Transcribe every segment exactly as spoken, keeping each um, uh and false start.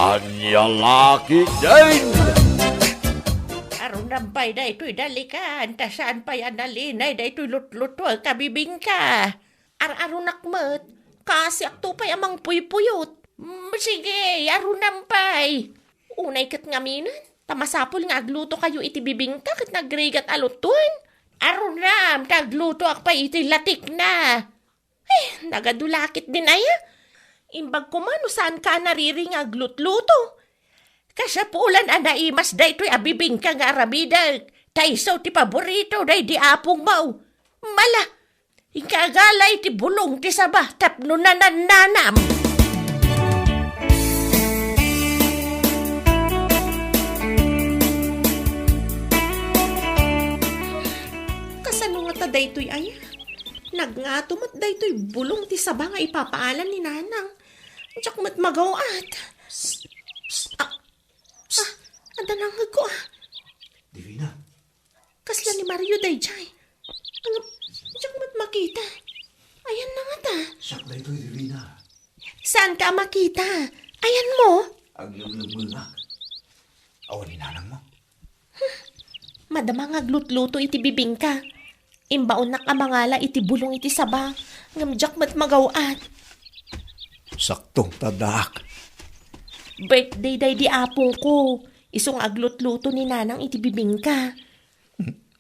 Ania la ketdin? Arunam pay daytoy dalikan, ta saan pay a nalinay daytoy lutlutuek a bibingka. Ar-arunak met, kasiakto pay a mangpuypuyot. Mm, sige, arunam pay. Unay ket ngaminen, ta masapul nga aglutokayo iti bibingka ket nagrigat a lutoen. Arunam, ta aglutoak pay iti latikna. Eh, nagadu la ketdin aya. Imbag koma no saanka a nariri nga aglutluto. Kasapulan a naimas daytoy a bibingka nga aramidek, ta isu ti paborito daydi apongmo. Mala, inka agala iti bulong ti saba tapno nanannanam. Kasano ngata daytoy aya? Nagngato met daytoy bulong ti saba nga ipapaalan ni Nanang. Diak met magaw-at. Psst, psst, ah, psst. Ah, adda nangngegko, ah. Divina. Kasla ni Mario daydiay. Ang, diak met makita. Ayanna ngata. Siak daytoy, Divina. Saanka a makita? Ayanmo? Aglemlemmengak. Awan ni Nanangmo? Madama nga aglutluto iti bibingka. Imbaonnak a mangala iti bulong iti saba, ngem diak met magaw-at. Sakto, ta addaak. Birthday daydi apongko. Isu nga aglutluto ni Nanang iti bibingka.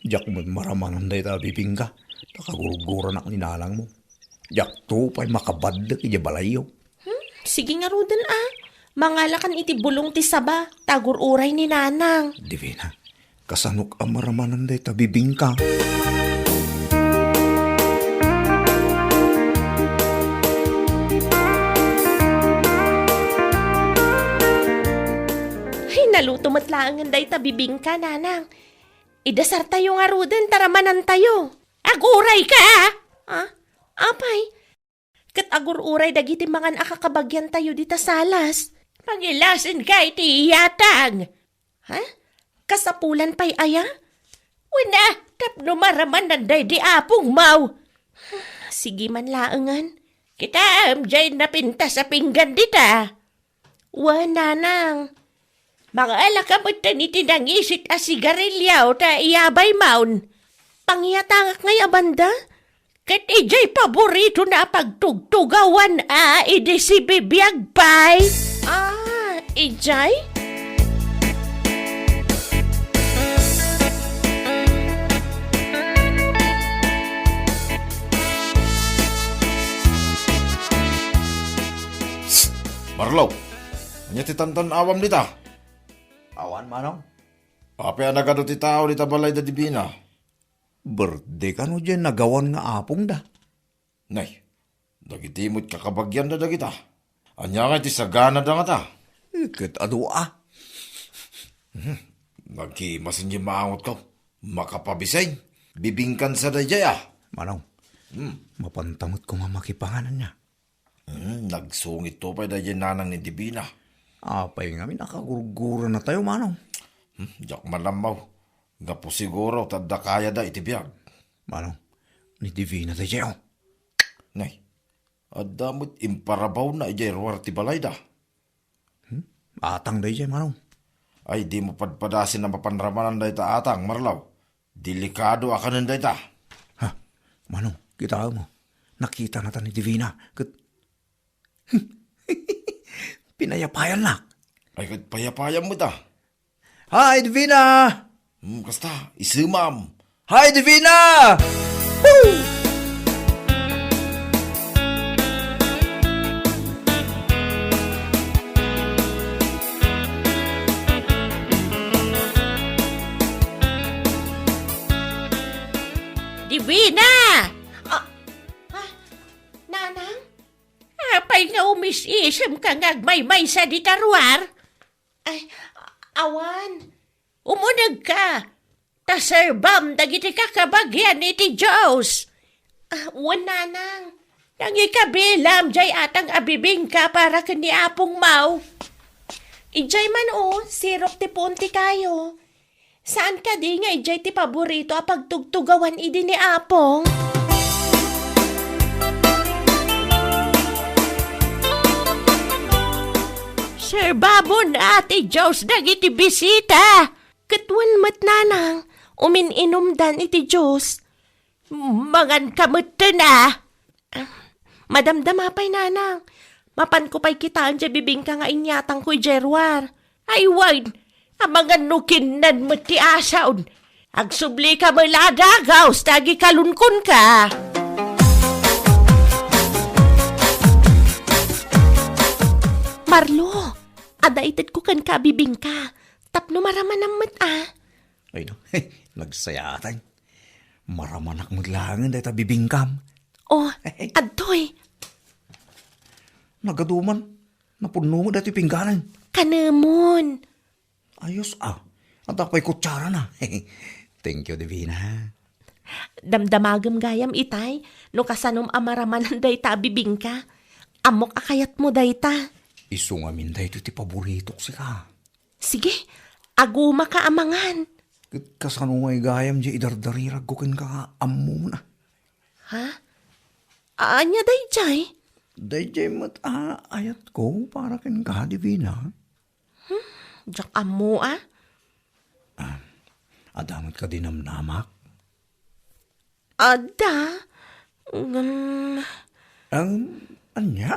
Diak met maramanan dayta a bibingka, ta kagurguranak ni Nanangmo. Diakto pay makabaddek idiay balayyo. Hmm? Sige ngaruden a. Mangalakan iti bulong ti saba, ta agur-uray ni Nanang. Divina, kasanok a maramanan dayta bibingka? Ay, naluto met laengen dayta bibingka, Nanang. Idasartayo ngaruden ta ramanantayo. Agurayka, a? Ah, apay? Ket agur-uray dagiti mangan a kakabagiantayo dita salas. Pangilasinka iti iyatang. Ha? Kasapulan pay aya? Wen a, tapno maramanan daydi apongmo. Sige man laengen. Kitaem, diay napintas a pinggan dita. Wen, Nanang. Mangalaka metten iti nangisit a sigarilio ta iyabaymon. Pangiyatangak ngay a banda? Ket idiay paboritona a pagtugtugawan a idi sibibiag pay. Ah, idiay? Marlo, ania ti tantan-awam dita? Awan, Manong. Apay a nagadu ti tao dita balay da Divina? Birthday kano diay nagawan nga apongda? Nay, dagiti met kakabagianda dagita. Ania ngay ti saganada ngata? Eh, ket adu a. Mhm. Nagkimasin diay maangotko. Makapabisay. Bibingkan sa daydiay a. Manong, hmm, mapanta met koma makipangan ania? Hmm, nagsungitto pay daydiay nanang ni Divina. Apay ngamin a kagurgurannatayo, Manong? Hmm, diak malammaw. Gapu siguro ta adda kayada iti biag. Manong, ni Divina daydiay, oh. Nay, adda met imparabawna idiay ruar ti balayda. Hmm? Atang daydiay, Manong. Ay, dimo padpadasen a mapan ramanan dayta atang, Marlaw. Delikado a kanen dayta. Ha? Manong, kitaem, oh. Nakitanata ni Divina, ket pinayapayannak. Ay, ket payapayam met a. Hi, Divina! Hmm, kasta, isemam. Hi, Divina! Woo! Divina! Ah, ah, Nanang? Apay nga umis-isemka nga agmaymaysa dita ruar? Ay, awan. Umunegka, ta serbam dagiti kakabagian iti Dios. Ah, wen, Nanang. Nangikabilam diay atang a bibingka para ken ni Apong Mau. Idiay man, o, sirok ti puon ti kayo. Saan kadi nga idiay ti paborito a pagtugtugawan idi ni Apong? Serbamon a ti Dios dagiti bisita. Ket wen met, nanang, umin-inumdan iti juice. Manganka metten a. Madamdama pay, nanang. Mapanko pay kitaen diay bibingka nga inyatangko idiay ruar. Ay wen, amangan no kinnan met ti asaon. Agsublika met la a dagaw ta agikalunkonka. Marlo, adda itedko kenka a bibingka tapno maramanam met a. Ay, no. Nagsayaatay. Maramanak met laengen dayta bibingkam. Oh, adtoy. Nagaduman. Napunno met daytoy pingganan. Kanemon. Ayos a. Adda pay kutsarana. Thank you, Divina. Damdamagem gayam itay no kasanom a maramanan dayta a bibingka. Ammok a kayatmo dayta. Isu ngamin daytoy ti paboritok sika. Sige, agumaka a mangan. Ket kasano ngay gayam diay idardariragko kenka nga ammo na? Ha? Ania daydiay? Daydiay met a ayatko para kenka, Divina. Hmm, diak ammo a. Ah, adda met kadi namnamak? Adda? Ngem Ang ania?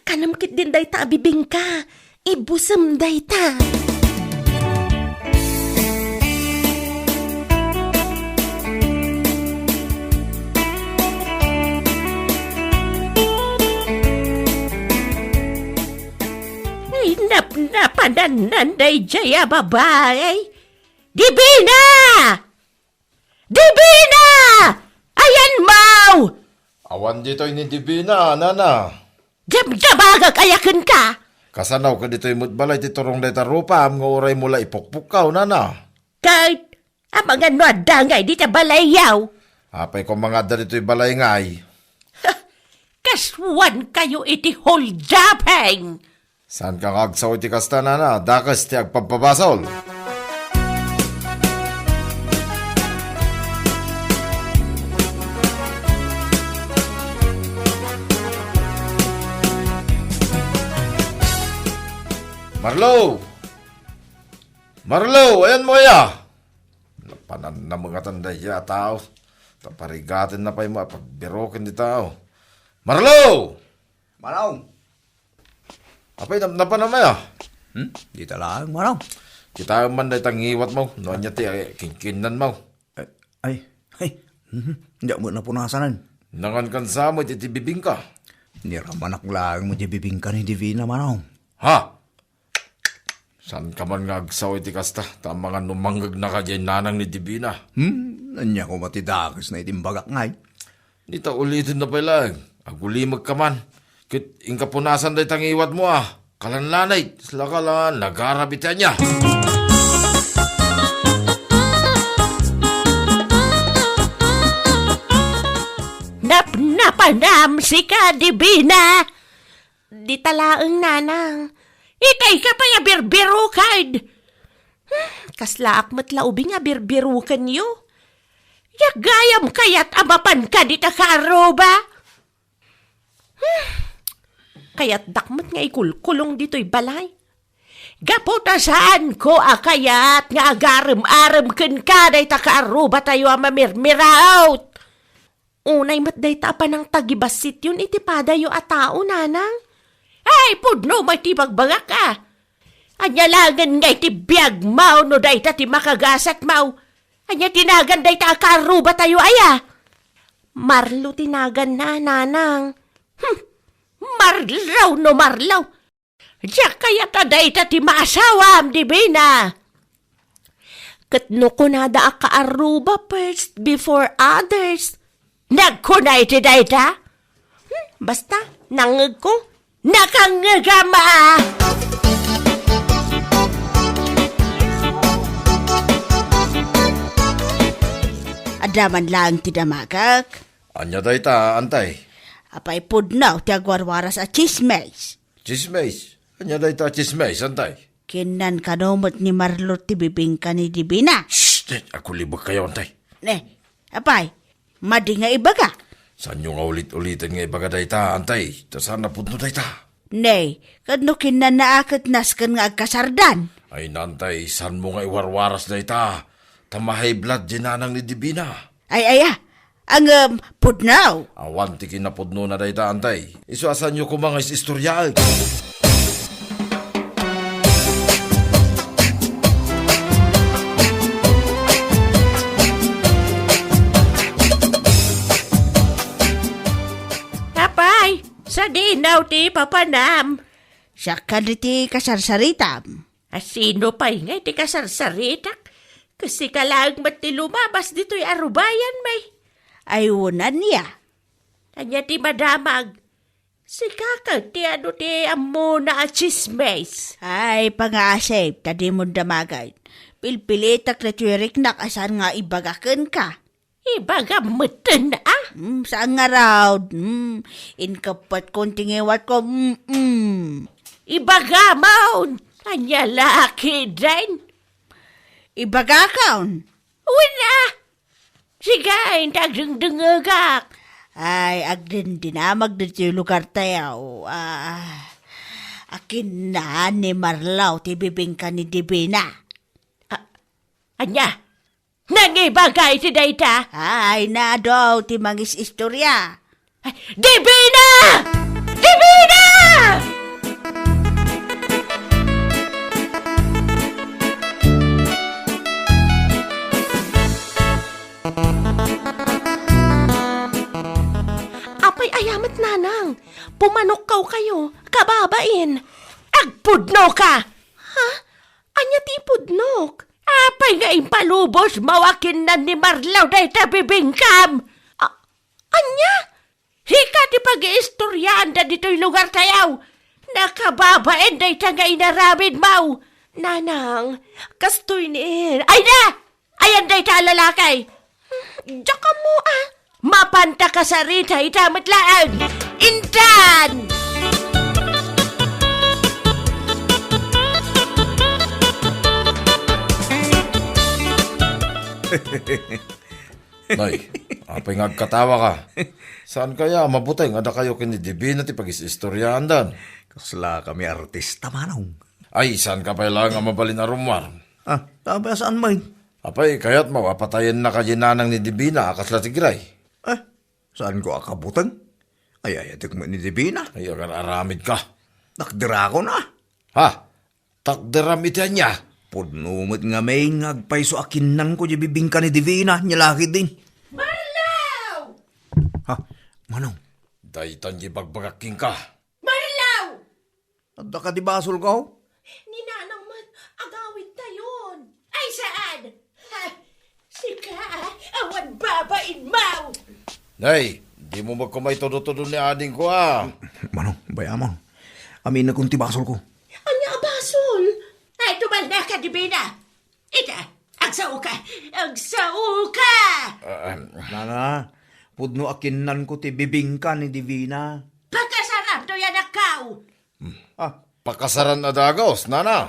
Kanem ketdin dayta a bibingka. Ibusem dayta. Ay, napnapanannan daydiay a babai. Divina! Divina! Ayanmo! Awan ditoy ni Divina, nana. Damdamagak aya kenka? Kasano ket ditoy met balay ti turong dayta rupam nga uraymo la ipukpukkaw, nana? Ket, amangan no adda ngay dita balayyo? Apay koma nga adda ditoy balay ngay? Kasuankayo iti holdaping! Saanka nga agsaw iti kasta, nana, dakes ti agpabpabasol. Marlo! Marlo, ayanmo aya? Napanannamengatan daydiay a tao. Ta parigatenna pay met a pagbiroken ti tao. Marlo! Manong! Apay, nap-, napanam aya? Hmm? Dita laeng, Manong. Kitaem man dayta ngiwatmo, no ania ti, eh, kinkinnanmo. Eh, ay, ay, mhm, diak met napunasanen. Nangankan sa met iti bibingka. Niramanak laeng met ti bibingka ni Divina, Manong. Ha? Saanka man nga agsaw iti kasta, ta amangan no mangngegnaka diay nanang ni Divina. Hmm, ania koma ti dakesna iti imbagak ngay? Dita ulitenna pay laeng, agulimekka man. Ket inka punasan dayta ngiwatmo a, kalanlanay, sla ka la, nagarab iti ania. Napnapanam sika, Divina! Dita laeng, nanang. Itayka pay a birbiroken. Hmm, kaslaak met la ubing a birbirokenyo. Diak gayam kayat a mapanka dita kaarruba. Hmm, kayatdak met nga ikulkulong ditoy balay. Gapu ta saanko a kayat nga agarem-arem kenka dayta kaarrubatayo a mamirmiraut. Unay met dayta a panangtagibasityon iti padayo a tao, nanang. Ay, pudno met ti bagbagak a. Ania laengen ngay ti biagmo no dayta ti makagasatmo? Ania ti nagan dayta a kaarrubatayo aya? Marlo ti naganna, nanang. Hmm, Marlo no Marlo. Diak kayat a dayta ti maasawam, Divina. Ket no kunada a kaarruba first before others, nagkuna iti dayta? Hmm, basta, nangngegko, nakangngegam a. Adda man laeng ti damagek. Ania dayta, antay? Apay pudno ti agwarwaras a tsismis. Tsismis? Ania dayta a tsismis, antay? Kinnan kano met ni Marlo ti bibingka ni Divina. Shh! Agkulibekkayo, antay. Ne, apay, madi nga ibaga? Saanyo nga ulit-uliten nga ibaga dayta, antay? Ta saan a pudno dayta. Ne, ket no kinnanna a ket nasken nga agkasardan. Ay, Nantay, saanmo nga iwarwaras dayta? Ta ma-high blood diay nanang ni Divina. Ay, aya, ang, em, pudno. Awan ti kinapudnona dayta, Antay. Isu a saanyo koma nga is-istoryaen. Apay, sadino ti papanam? Siak kadi ti kasarsaritam. A, sino pay ngay ti kasarsaritak? Ket sika laeng met ti lumabas ditoy a rubayan, may. Ay, wen, ania? Ania ti madamag? Sika ket ti adu ti ammona a tsismis? Ay, pangaasip, ta dimon damagen. Pilpilitek daytoy riknak a saan nga ibaga kenka. Ibagam metten, a? Hmm, saan ngarud? Hmm, inkeppetkon ti ngiwatko. Mm-mm. Ibagamon! Ania la ketdin? Ibagakon. Wen a! Sige, inta agdengdengngegak. Ay, agdindinamag ditoy lugartayo. Ah, akinna ni Marlaw ti bibingka ni Divina. A-, ania? Nangibagay ti dayta? Ay, nado ti mangis-istorya. Divina! Divina! Apay, aya met, nanang? Pumanokkaw kayo, kababain. Agpudnoka! Ha? Ania ti ipudnok? Apay nga impalubos mo a kinnan ni Marlaw dayta bibingkam? A-, ania? Hika ti pagiistoryaanda ditoy lugartayo. Nakababain dayta nga inaramidmo. Nanang, kastoy ni... Ay na! Ayan dayta a lalaki? Diak ammo, a. Mapanta kasarita ita met laeng. Intan! Nay, apay nga agkatawaka? Saan kaya a mabuteng a dakayo ken ni Divina ti pagis-istoryaandan? Kasla kami artista, manong. Ay, saanka pay laeng a mabalin a rummuar? A, ta apay a saan met? Apay, kayatmo a patayennaka diay nanang ni Divina a kasla ti gray? A, saanko a kabuteng? Ay, ayatek met ni Divina. Ay, agar-aramidka. Takderakon, a. Ha? Takderam iti ania? Pudno met ngamin nga agpayso a kinnanko diay bibingka ni Divina, nia la ketdin. Marlaw! Ha? Manong? Daytan diay ibagbagak kenka. Marlaw! Adda kadi basolko? Ni nanang met, agawidtayon. Ay, saan? Ha? Sika, awan babainmo! Nay, dimo met koma itudo-tudo ni adingko, a. Manong, bay-amon. Aminekon ti basolko. Ania a basol? Ay, tumalnaka, Divina. Ita, agsaoka! Agsaoka! Ah, ah. Nana, pudno a kinnanko ti bibingka ni Divina. Pakasaram toy anakkaw! Hmm. A. Pakasaran a dagus, nana.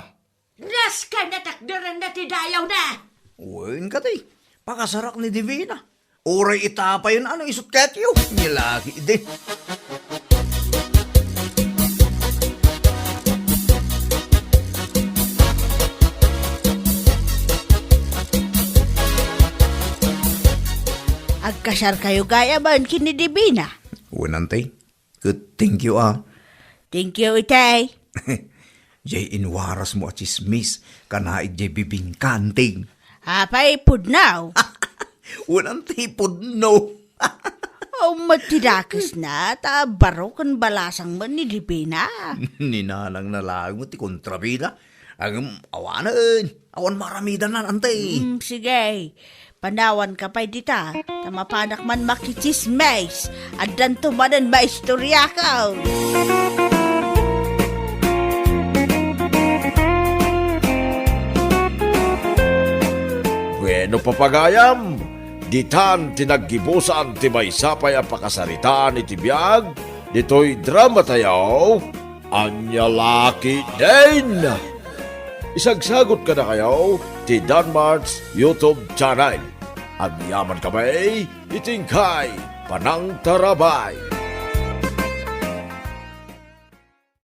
Nasken a takderanna ti dayawna. Wen kadi, pakasarak ni Divina. Uray ita payen a no isut' ketyo. Nia la ketdin. Agkasarkayo gayam ken ni Divina? Wen, Antay. Ket thank you, a. Thank you, itay. Jay inwarasmo a tsismis, kanaig jay bibingka, Antay. Apay, pudno? Wen, Antay, pudno. Aw, met ti dakesna, ta baro ken balasang met ni Divina. Ni nanangna laeng met ti kontrabida. Ngem, awanen, awan maaramidanna, Antay. Mm, sige. Panawanka pay dita, ta mapanak man makitsismis. Addanto manen maistoriako. Bueno, papagayam, ditan ti naggibusan ti maysa pay a pakasaritaan iti biag ditoy dramatayo. Ania la ketdin? Isagsagot kadakayo ti Danmart's YouTube channel. Agyamankami iti inkay panangtarabay.